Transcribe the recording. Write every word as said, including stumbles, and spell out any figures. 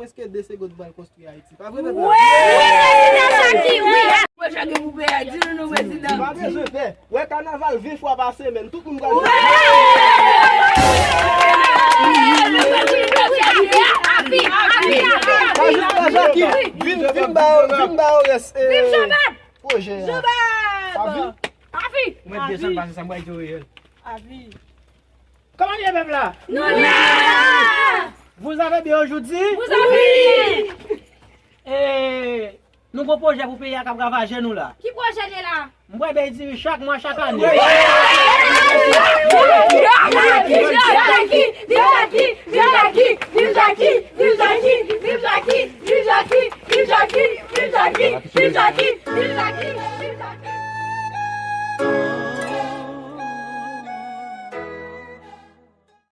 Èske de segond pral konstwi Ayiti? Pa vre, pèp la? Wi, prezidan Jackie, wi. Mwen, Jackie pou peye, di nou non, prezidan. Pa bezwen pè. Wè, kanaval ven fwa pa semèn. Tout moun pral jwe. Prezidan Jackie, vin, vin ba yo, vin ba yo rès, eh, pwojè a. Avi. Avi. Ou mèt desann pase sa, m pral di w reyèl. Avi. Kòman nou ye, pèp la? Nou la! Vous avez bien aujourd'hui? Vous avez bien! E nou gon pwojè pou peyi a k ap ravaje nou la. Ki pwojè li ye la? M pral bay diri chak mwa, chak ane. Viv Jackie! Viv Jackie! Viv Jackie! Viv Jackie! Viv Jackie! Viv Jackie! Viv Jackie! Viv Jackie! Viv Jackie! Viv Jackie! Viv Jackie!